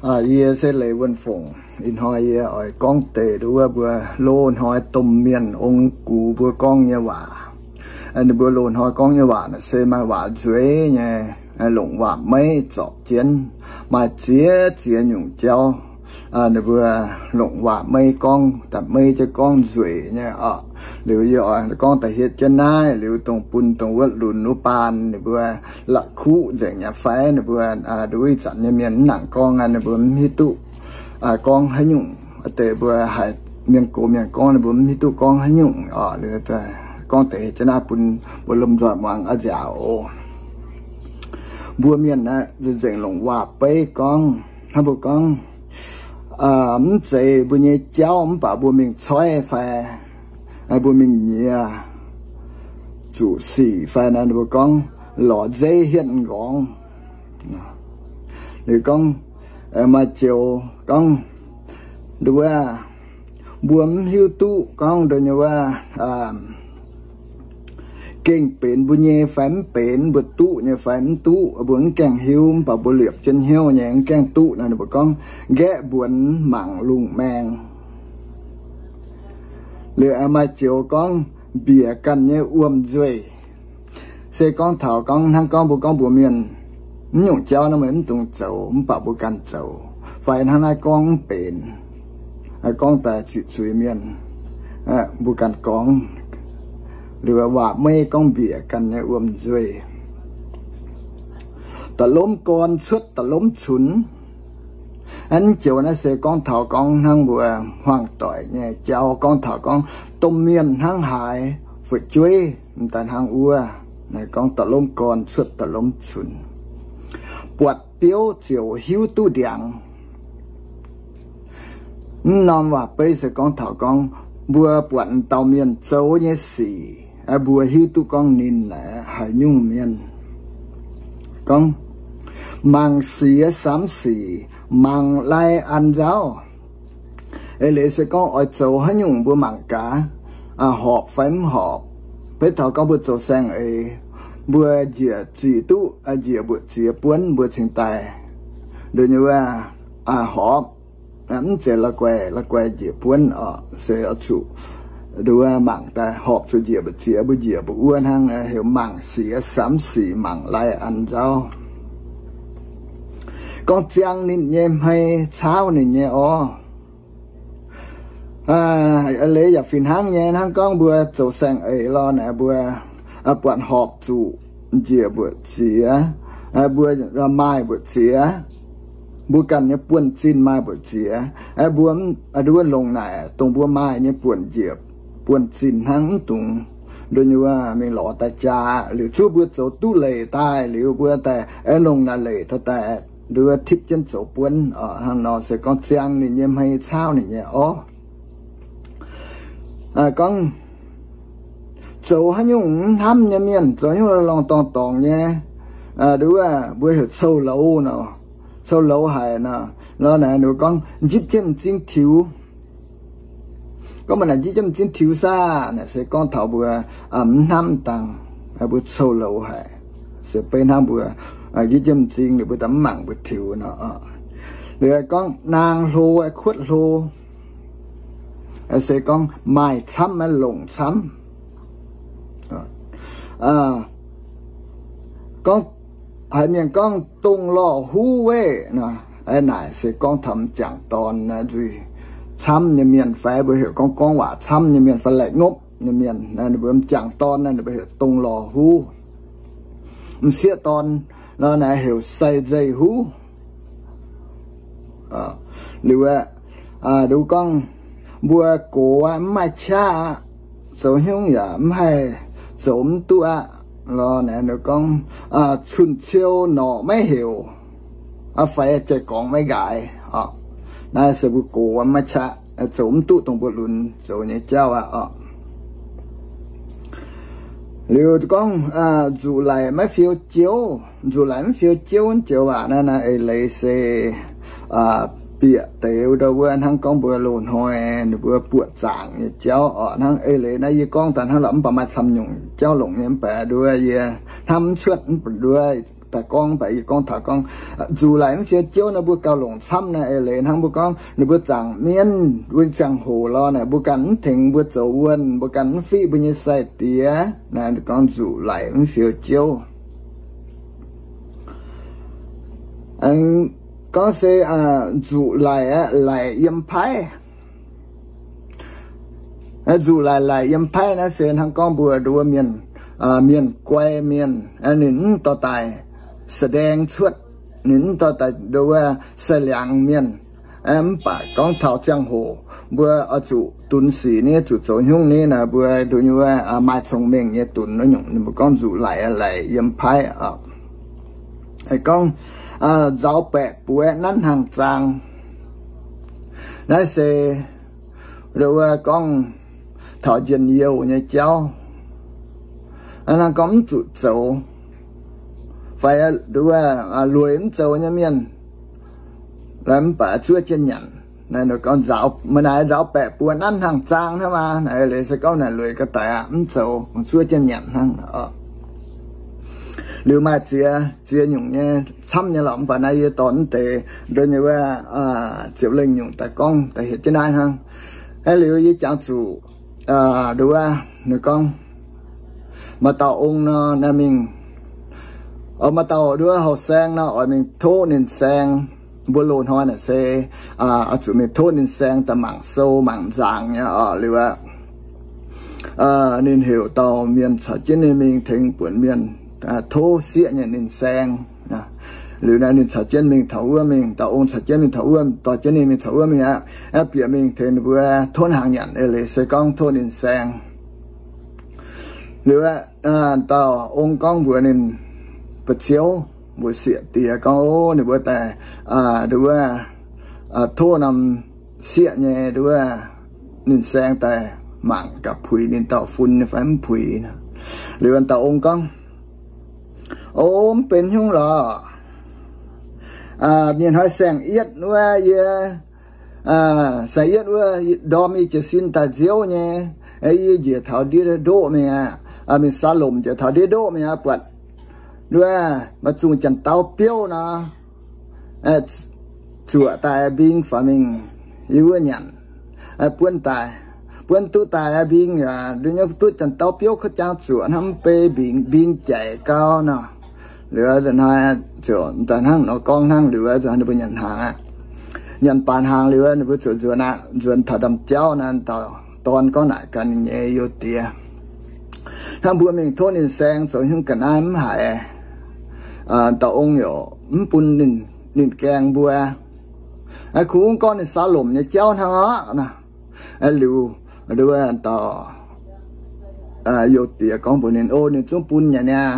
Yie se Leiz Wuonh Fongc. Ih hnoi yie oix gorngv deix nduov mbuo loz-hnoi domh mienh ong gux mbuo gorngv nyei waac. Ninh mbuo loz-hnoi gorngv nyei waac naaic se maaih waac nzueic nyei, longc waac-meiv zorpc jienv, maaih ziex ziex nyungc jauv. Ninh mbuo longc waac-meiv gorngv, da'meiv jienv gorngv nzueic nyei oc. Liuz yie oix gorngv da'hietv jienv naaiv, liuz dongh bun dongh wuov lunx wuov baan ninh mbuo la'kuqv nzengc nyei fai ninh mbuo, nduov ih zanc nyei mienh mv nangc gorngv aqv, ninh mbuo mv hiuv duqv gorngv haaix nyungc. Deix mbuo haiz mienh gox mienh gorngv ninh mbuo mv hiuv duqv gorngv haaix nyungc oc. Liuz gorngv deix jienv naaiv bun mbuo lomh nzoih muangx a'nziaauc oc. Mbuo mienh aeqv, nzengc longc waac-beiv gorngv, hnangv mbuo gorngv, mv zeiz mbuo nyei jauv mv baac mbuo mingh coiv fai mbuo mingh nyiex zuqc sic fai naaiv, ninh mbuo gorngv lorz nzeiv hietv nqorngv. Liuz gorngv, maaih joux gorngv, nduov, mbuo mv hiuv duqv gorngv nduov nyei wuov, gengh benx mbuo nyei fai mv benx, mbuo duqv nyei fai mv duqv, mbuo mv gaengh hiuv, mv baac mbuo liepc jienv hnyouv nyei, mv gaengh duqv nor, ninh mbuo gorngv nqaeqv mbuonx mangc lungh maeng. Liuz maaih joux gorngv mbiec ganh nyei wuom-nzuih. Se gorngv taux gorngv hnangv gorngv mbuo gorngv mbuox mienh, mv nyungc jauv naaiv meih mv dungx zoux, mv baac mbuo ganh zoux, fai hnangv naaiv gorngv mv benx, gorngv daaih ziqc zuiz mienh, mbuo ganh gorngv. Liuz waac-meiv gorngv mbiec ganh nyei wuom-nzuih. Da'lomv gorn cuotv da'lomv cunx. Hnangv joux naaiv se gorngv taux gorngv hnangv mbuo hmuangv doic nyei jauv, gorngv taux gorngv domh mienh hnangv haaix fu'jueiv m'daaih hnangv wuov. Naaiv gorngv da'lomv gorn cuotv da'lomv cunx. Buatc biouv ziouc hiuv duqv ndiangx. Mv norm waac-beiv se gorngv taux gorngv mbuo buatc dauh mienh zoux nyei sic, mbuo hiuv duqv gorngv ninh naaic haaix nyungc mienh. Gorngv mangc siex samx sic, mangc lai an nzauv. Eix leiz se gorngv oix zoux haaix nyungc mbuo mangc gaax, horpc fai mv horpc. Beiv taux gorngv mbuo zoux saeng-eix, mbuo njiec zic duqv njiec mbu'ziex buonv mbuo cingx daaih nduov nyei wuov horpc. Mv zeiz la'guaih la'guaih njiec buonv oc, se oix zuqc nduov mangc daaih horpc zuqc njiec mbu'ziex, mbuo njiec mbu'wuov hnangv, heuc mangc siex samx sic, mangc lai an nzauv. Gorngv ziang ninh nyei hmei, caauv ninh nyei orv. Leiz yaac fih hnangv nyei, hnangv gorngv mbuo zoux saeng-eix lorh naaic, mbuo buatc horpc zuqc njiec mbu'ziex, mbuo maaih mbu'ziex, mbuo ganh nyei buonv-zinh maaih mbu'ziex, mbuo nduov longc naaic dongh mbuo maaih nyei buonv-njiec buonv-zinh hnangv, mv dungx nduov nyei wuov mingh lorz daaih jaa. Liuz zuov mbuo zoux duqv leic daaih liuz, mbuo daaih longc naaic leic daaih nduov tipv jienv zoux buonv. Hnangv nor se gorngv ziang ninh nyei hmei, caauv ninh nyei orv. Gorngv zoux haaix nyungc mv hnamv nyei mienh, zoux haaix nyungc lorngh dorngh dorngc nyei, nduov mbuo heuc cou-louz nor, cou-louz haic nor, lorh naaic ninh gorngv njipv jienv m'zing tiux. Gorngv mbuo naaic njipv jienv m'zing tiux saah naaic se gorngv taux mbuo mv hnamv dangh, mbuo cou-louz haic. Se beiv hnamv mbuo njipv jienv m'zing liuz mbuo daaih mv mangc mbuo tiux nor. Liuz gorngv naang hlo, kuotv hlo, se gorngv maaih camv, longc camv. Gorngv haiz mienh gorngv dongh lorh huv weic nor, naaic se gorngv taux m'jangc dorn nzuih camv nyei mienh fai mbuo heuc gorngv gorngv waac camv nyei mienh fai laih ngopv nyei mienh, ninh mbuo m'jangc dorn naaic ninh mbuo heuc dongh lorh huv. M'sieqv dorn nor naaic heuc sai nzeih huv. Liuz aeqv, nduov gorngv mbuo gox aqv, mv maaih qaqv aqv, zoux hnyouv yaac mv haih zoux mv duqv aqv. Lorh naaic ninh gorngv cun-ciou norqc maiv heuc, fai jai-gorngx maiv nqaaix. Naaiv se mbuo gox maiv qaqv, zoux mv duqv dongh mbuo lunx zoux nyei jauv aqv oc. Liuz gorngv nzuqc laic maiv fiou jiouv, nzuqc laic mv fiou jiouv joux waac naaiv naaiv eix leiz se bieqc deix ndau wuov hnangv gorngv mbuo loz-hnoi ninh mbuo buoqc zaangc nyei jauv oc. Hnangv eix leiz naaiv yie gorngv daaih hnangv lorqc, mv baac maaih camv nyungc jauv longc nyei, mv baac nduov yie hnamv mv cuotv, mv baac nduov daaih gorngv, mv baac yie gorngv taux gorngv nzuqc laic mv siou jouv naaiv mbuo gauh longc camv naaiv. Eix leiz hnangv mbuo gorngv ninh mbuo zaangc mienv wuov ziangh hoc lorz naaic, mbuo ganh mv tengx mbuo zoux wuonh, mbuo ganh mv fiqv mbuo nyei sai-diex naaic, gorngv nzuqc laic mv siou jouv. Gorngv se nzuqc laic aqv, laic yiem paaiv. Nzuqc laic laic yiem paaiv naaiv se hnangv gorngv mbuo nduov mienh, mienh guai mienh, ninh mv dorh daaih แสดง cuotv, ninh mv dorh daaih nduov sai liangx mienh. Mv baac gorngv taux ziangh hoc mbuo oix zuqc dunx sic ni, zuqc zoux hnyungv ni naaic, mbuo nduov nyei wuov maaih cong-mengh nyei dunx wuov nyungc, ninh mbuo gorngv nzuqc laic laic yiem paaiv. Gorngv nzaaux baeqc buoz nanv hnaangx-zaang. Naaiv se nduov gorngv taux njien-youh nyei jauv. Hnangv gorngv mv zuqc zoux, fai nduov lueic mv zoux nyei mienh, mv baac zuov jienv nyanc. Naaiv gorngv nzaaux, maaih naaic nzaaux baeqc buoz nanv hnaangx-zaang hnangv maah. Naaiv leiz se gorngv naaic lueic ga'daic aqv, mv zoux, zuov jienv nyanc hnangv. Liuz maaih ziex, ziex nyungc nyei camv nyei lorqc, mv baac naaiv yie dorh mv deix nduov nyei wuov ziepc lengh nyungc daaih gorngv daaih hietc jienv naaiv hnangv. Aeqv, liuz yie jangx zuqc nduov wuov ninh gorngv maaih dauh ong nor naaiv mingh, maaih dauh nduov houh saeng nor oix mingh tov ninh saeng. Mbuo loz-hnoi naaic se oix zuqc mingh tov ninh saeng daaih mangc sou mangc nzaangc nyei oc. Liuz aqv, ninh heuc dauh mienh caux jienv ninh mingh tengx buonc mienh tov sieqv nyei ninh saeng. Liuz naaiv ninh caux jienv mingh taux wuov mingh, dauh ong caux jienv mingh taux wuov, dorh jienv ninh mingh taux wuov mingh aqv. Aeqv, bieqc mingh tengx ninh mbuo tov hnaangx nyanc, eix leiz se gorngv tov ninh saeng. Liuz aqv, dauh ong gorngv mbuox ninh ba'ciouv, mbuox sieqv diex gorngv, o, ninh mbuo daaih nduov tov norm sieqv nyei nduov ninh saeng daaih mangc gaax puix ninh dauh fun nyei fai mv puix. Liuz dauh ong gorngv, o, mv benx haaix nyungc lorqc. Mienh hnoi saeng-yietv wuov yie, saeng-yietv wuov ndorm yie jiez sin daaih nziouv nyei, yie njiec taux ndiev ndoqv mingh aqv, mingh saa lomc njiec taux ndiev ndoqv mingh aqv, buatc nduov maaih zungh janx-dau biouv nor, zuoqc daaih mbing faaux mingh yie wuov nyanc, buonv daaih, buonv duqv daaih mbing yaac nduov nyei duqv janx-dau biouv kuv jangx zuoqc hnangv mv bei mbing, mbing jaic gau nor. Liuz hnoi ziouc daaih hnangv nor gorngv hnangv. Liuz ninh mbuo nyanc hnaangx aqv. Nyanc baac hnaangx liuz ninh mbuo ziouc nzuonx aqv. Nzuonx taux ndaamv-jauv naaiv, dauh dorn gorngv naaic gaax ninh nyei youz diex, hnangv mbuo mingh tov ninh saeng zoux hnyungv ga'naaiv mv haiz dauh ong yaac mv bun ninh gaengh mbuo. Kungx gorngv ninh saa lomc nyei jauv hnangv aqv. Liuz nduov dauh youz diex gorngv mbuox ninh, o, ninh zungv bun nyei niaa.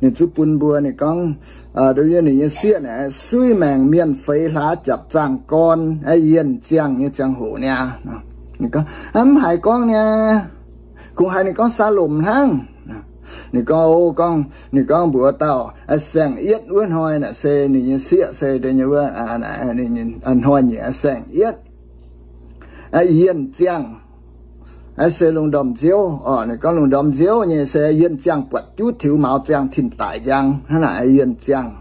Ninh zungv bun mbuo. Ninh gorngv, nduov yie ninh nyei sieqv naaic suiv maengc mienh, feix hlaax, jaapc zaangh gorn, yienh ziangh nyei ziangh hoc niaa. Ninh gorngv, mv haiz gorngv niaa. Kungx haiz ninh gorngv saa lomc hnangv. Ninh gorngv, o, gorngv, ninh gorngv mbuox dauh saeng-yietv wuov hnoi naaic se ninh nyei sieqv se deix nyei wuov, hnoi nyei saeng-yietv, yienh ziangh se lungh ndorm nziouv oc. Ninh gorngv lungh ndorm nziouv nyei se yienh ziangh buatc juv tiux maux ziangh tin-daic njang hnangv naaic, yienh ziangh.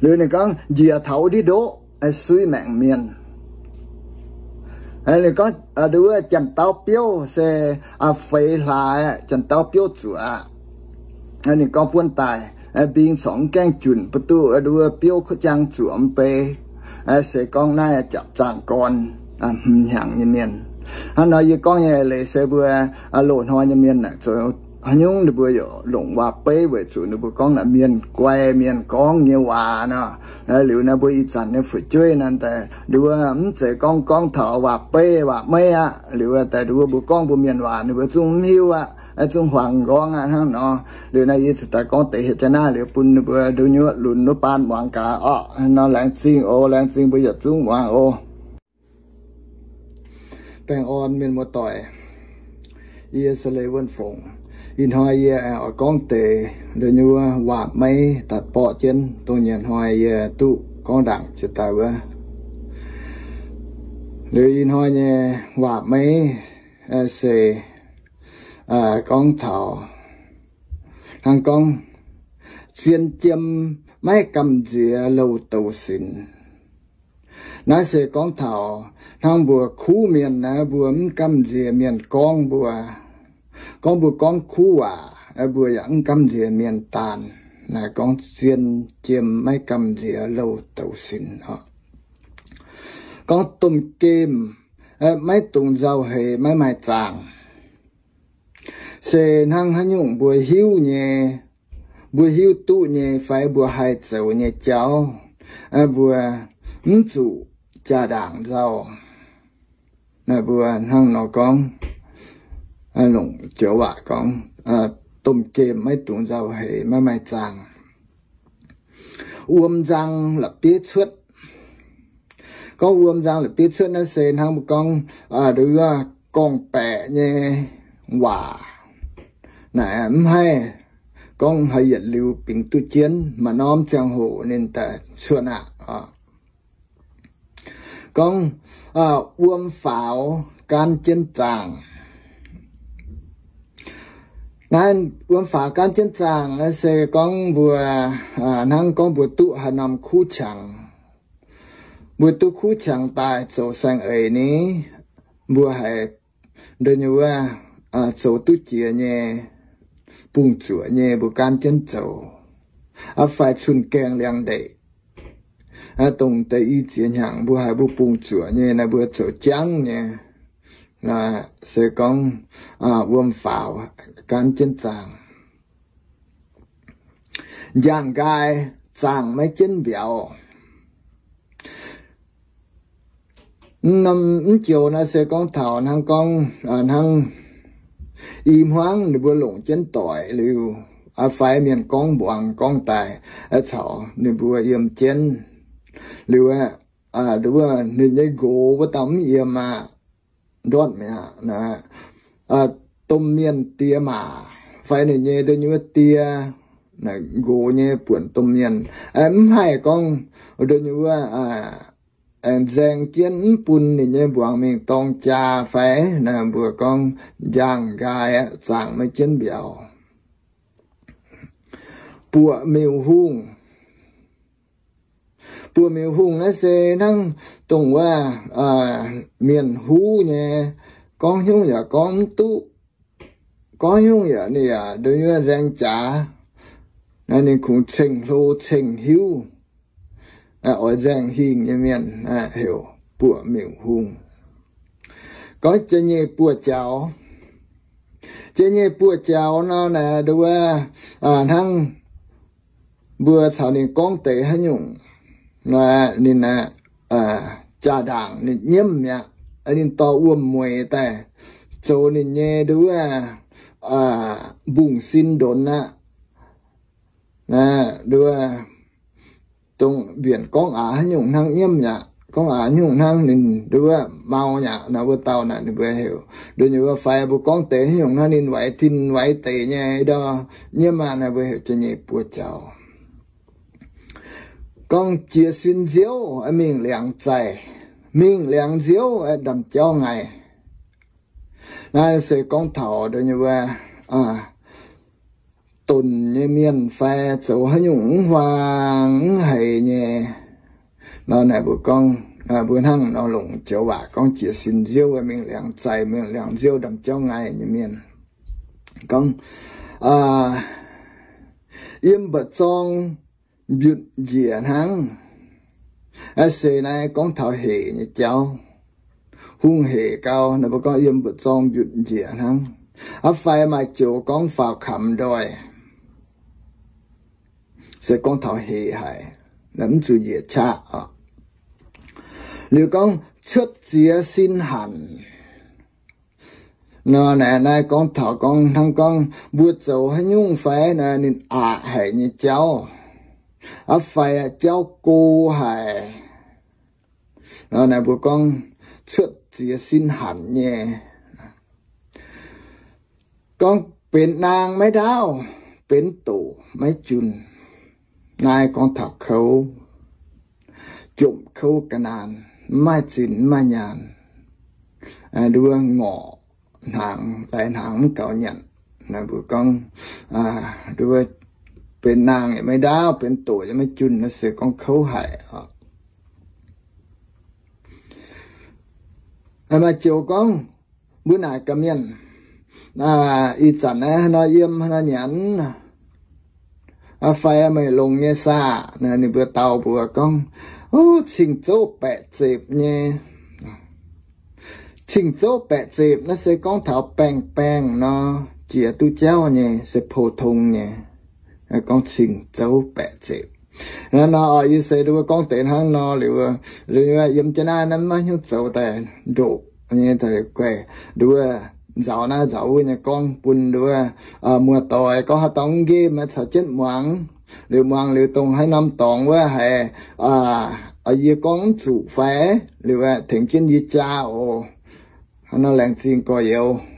Liuz ninh gorngv njiec taux ndiev ndoqv suiv maengc mienh. Ninh gorngv nduov janx-dau biouv se feix hlaax, janx-dau biouv zuoqc aqv. Ninh gorngv buonv daaih mbing corc mv gaengh junc, mv duqv nduov biouv kuv jangx zuoqc mv bei. Se gorngv naaiv jaapc zaangh gorn, hmz hnyangx nyei mienh. Hnangv nor yie gorngv nyei leiz se mbuo loz-hnoi nyei mienh aeqv, zoux haaix nyungc ninh mbuo yaac longc waac-beiv weic zuqc ninh mbuo gorngv naaic mienh guai mienh gorngv nyei waac nor. Liuz naaiv mbuo ih zanc nyei fu'jueiv naaiv daaih nduov mv zeiz gorngv gorngv taux waac-beiv waac-meiv aqv. Liuz daaih nduov mbuo gorngv mbuo mienh waac ninh mbuo zungv mv hiuv aqv, zungv huaang nqorngv aqv hnangv nor. Liuz naaiv yie ziouc daaih gorngv deix hieh jienv naaiv liuz bun ninh mbuo nduov nyuoqv lunx wuov baan muangx gaax orqc. Nor laengz zingh oc, laengz zingh mbuo yietc zungv muangx oc. Baengh orn mienh muoz-doic, yie se Leiz Wuonh Fongc. Ih hnoi yie aengx oix gorngv deix nduov nyuoqv waac-meiv daaih borqv jienv dongh nyei hnoi yie duqv gorngv ndaangc jiex daaih wuov. Liuz ih hnoi nyei waac-meiv se gorngv taux hnangv gorngv zien jiem maiv gamh nziex louh douc sinx. Naaiv se gorngv taux hnangv mbuo kuv mienh naaiv, mbuo mv gamh nziex mienh gorngv mbuo, gorngv mbuo gorngv kuv waac, mbuo yaac mv gamh nziex mienh daanh. Naaiv gorngv zien jiem maiv gamh nziex louh douc sinx oc. Gorngv domh gemh maiv dungx nzauh heix, maiv maaih zaangc. Se hnangv haaix nyungc mbuo hiuv nyei, mbuo hiuv duqv nyei fai mbuo haih zoux nyei jauv, mbuo mv zuqc jaa-ndaangc nzauh. Naaiv mbuo hnangv nor gorngv, longc joux waac gorngv, domh gemh maiv dungx nzauh heix, maiv maaih zaangc. Wuom nzang la'bieiv cuotv. Gorngv wuom nzang la'bieiv cuotv naaiv se hnangv mbuo gorngv, nduov gorngv-baeqc nyei waac. Naaic mv haih gorngv haaix yietc liuz bingx duqv jienv, maaih norm ziangh hoc ninh daaih cuotv aqv. Gorngv wuom faaux gaanv jienv zaangc. Naaiv wuom faaux gaanv jienv zaangc naaiv se gorngv mbuo, hnangv gorngv mbuo duqv haaix norm kuv qangx. Mbuo duqv kuv qangx daaih zoux saeng-eix ni, mbuo haiz nduov nyei wuov, zoux duqv jiex nyei, bungx zuoqc nyei, mbuo gaanv jienv zoux. Aa fai cun gaengh liangx-ndeic, dongh deix i ziex hnyangx mbuo haiz mbuo bungx zuoqc nyei naaiv, mbuo zoux jangv nyei, se gorngv wuom faaux gaanv jienv zaangc. Njang-nqaai zaangc maiv jienv mbiauz. Mv joux naaiv se gorngv taux hnangv gorngv, hnangv i hmuangv ninh mbuo longc jienv doic liuz, aa fai mienh gorngv mbuangz gorngv daaih, caux ninh mbuo yiem jienv liuz, nduov ninh nyei nqox wuov dauh mv yiem aqv, ndortv mi'aqv. Domh mienh diex maac fai ninh nyei nduov nyei wuov die, nqox nyei buonc domh mienh, mv haih gorngv nduov nyei wuov, aengx nzaeng jienv mv bun ninh nyei mbuangz mingh dorng jaa fai, naaiv mbuo gorngv njang-nqaai aqv, zaangc maiv jienv mbiauz. Buoqc miuc hungh. Buoqc miuc hungh naaiv se hnangv dongh wuov mienh huv nyei, gorngv hnyouv yaac gorngv mv duqv, gorngv hnyouv yaac ninh yaac nduov nyei nzaeng jaax, naaiv ninh kungx ceng-hlo ceng-hiuv, oix nzaeng hingh nyei mienh heuc buoqc miuc hungh. Gorngv jiex nyeic buoz-jaux. Jiex nyeic buoz-jaux nor naaic nduov, hnangv mbuo caux ninh gorngv deix haaix nyungc, ninh jaa-ndaangc ninh nyiemv mi'aqv, ninh dorh wuom-mueiz daaih zoux ninh nyei nduov, mbungh sin ndonx aqv. Nduov, dongh mbienc gorngv aax haaix nyungc hnangv nyiemv mi'aqv, gorngv aax haaix nyungc hnangv ninh nduov mau mi'aqv. Naaiv wuov dauh naaic ninh mbuo heuc nduov nyei wuov, fai mbuo gorngv deix haaix nyungc hnangv ninh waix zinh waix deix nyei ndor, nyiemv aqv. Naaiv mbuo heuc jiex nyeic buoz-jaux. Gorngv jiez sin nziouv mingh liangx zaih, mingh liangx nziouv ndaamv-jauv ngaih. Naaiv se gorngv taux nduov nyei wuov, donx nyei mienh fai zoux haaix nyungc mv huaang mv haiz nyei nor, naaic mbuo gorngv, mbuo hnangv nor longc joux waac gorngv jiez sin nziouv mingh liangx zaih, mingh liangx nziouv ndaamv-jauv ngaih nyei mienh. Gorngv yiem mba'zorng mbiutc njiec hnangv. Aa, se naaiv gorngv taux hec nyei jauv. Hungh hec gau, naaiv mbuo gorngv yiem mba'zorng mbiutc njiec hnangv. Aa, fai maaih joux gorngv faaux kamx ndoih, se gorngv taux hec haic, mv zuqc njiec qaqv oc. Liuz gorngv cuotv ziex sin hanc. Nor naaiv, naaiv gorngv taux gorngv hnangv gorngv mbuo zoux haaix nyungc fai naaiv ninh aqc haic nyei jauv, aa, fai jauv go haic. Nor naaiv mbuo gorngv cuotv ziex sin hanc nyei. Gorngv benx naang maiv ndaauv, benx doc maiv junh. Naaiv gorngv taux kouv, jomc kouv ga'naanh, mv maaih zinh mv maaih nyaanh, nduov ngorc hnaangx, lai hnaangx mv gaux nyanc. Naaiv mbuo gorngv nduov benx naang yaac maiv ndaauv, benx doqc yaac maiv junh, naaiv se gorngv kouv haic oc. Maaih joux gorngv, mbuo naaic gaax mienh, ih zanc naaiv nor yiem haaix nor nyanc, fai meih longx nyei saah? Ninh mbuo dau mbuox gorngv, cing-zouv baeqc zepc nyei. Cing-zouv baeqc zepc naaiv se gorngv taux baengh baengh nor, jiex duqv jauv nyei, se pou-tong nyei, gorngv cing-zouv baeqc zepc. Naaiv nor, yie se nduov gorngv deix hnangv nor liuz, yiem jienv naaiv maiv hnyouv zoux daaih ndoqc nyei, guaih nduov nzaaux naaiv nzaaux wuov nyei gorngv bun nduov muoz-doic gorngv haaix dauh mv nqemh caux jienv muangx. Liuz muangx liuz dongh haaix norm dorngx wuov haiz yie gorngv mv zuqc fai, liuz tengx jienv yie jaa oc. Hnangv nor laengz zingh gorx-youz.